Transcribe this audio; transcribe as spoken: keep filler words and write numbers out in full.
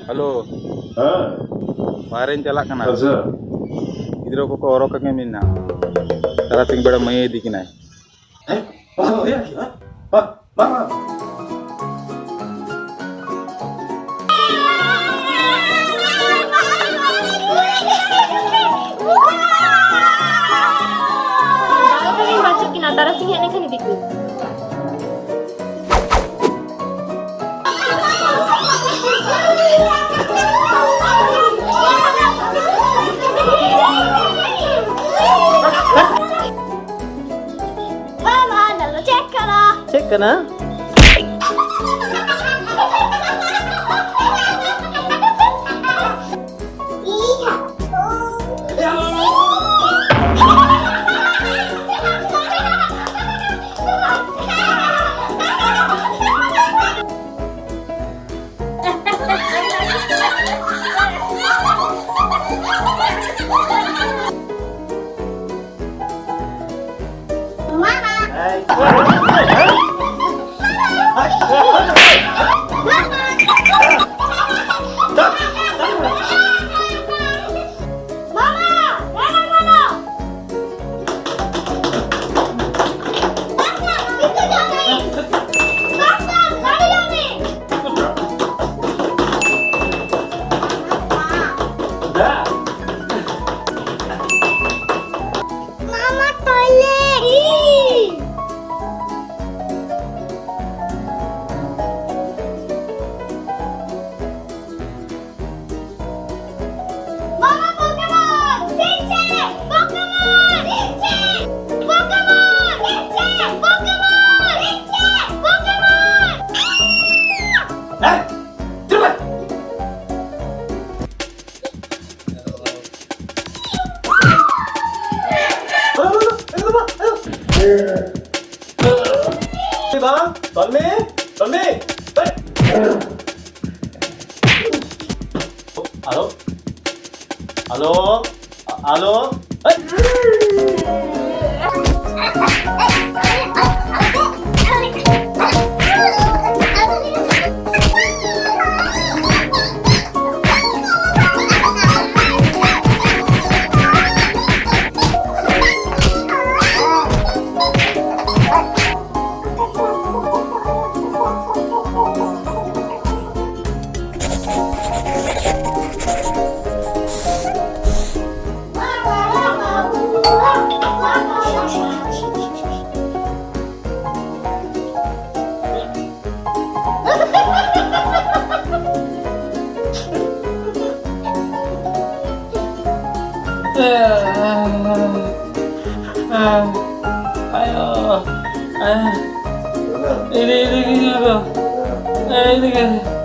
Hello. ᱦᱮᱸ᱾ ᱵᱟᱦᱨᱮᱧ ᱪᱟᱞᱟᱜ ᱠᱟᱱᱟ᱾ ᱟᱪᱪᱷᱟ᱾ ᱜᱤᱫᱽᱨᱟᱹ ᱠᱚᱠᱚ ᱦᱚᱨᱚ ᱠᱟᱹᱠᱤᱱ ᱢᱮᱱᱟ᱾ ᱛᱟᱨᱟᱥᱤᱧ ᱵᱮᱲᱟ ᱢᱟᱹᱭ ᱤᱫᱤ ᱠᱤᱱᱟᱭ᱾ ᱦᱮᱸ? ᱵᱟᱝ ᱦᱩᱭᱩᱜᱼᱟ ᱠᱤ, ᱦᱮᱸ? ᱵᱟᱝ, ᱵᱟᱝ, ᱵᱟᱝ᱾ ᱛᱟᱨᱟᱥᱤᱧ ᱦᱮᱡ ᱞᱮᱱᱠᱷᱟᱱ ᱤᱫᱤ ᱠᱚᱣᱟᱹᱧ᱾ ᱢᱟᱢᱟ, ᱱᱚᱣᱟ ᱫᱚ ᱪᱮᱫ ᱠᱟᱱᱟ? ᱪᱮᱫ ᱠᱟᱱᱟ? Mama, toilet. Mama, Pokemon! Shinchan! Pokemon! Shinchan! Pokemon! Shinchan! Pokemon! Shinchan! Pokemon! Pokemon! Hei! Cepat! Ayo, ayo, ayo, ayo, ayo. Bang, Tommy, Tommy. Hei. Halo? Halo? Halo? Hei. ᱟᱭᱳ, ᱤᱫᱤ, ᱤᱫᱤ ᱜᱤᱧ ᱟᱫᱚ᱾ ᱤᱫᱤ ᱜᱤᱧ᱾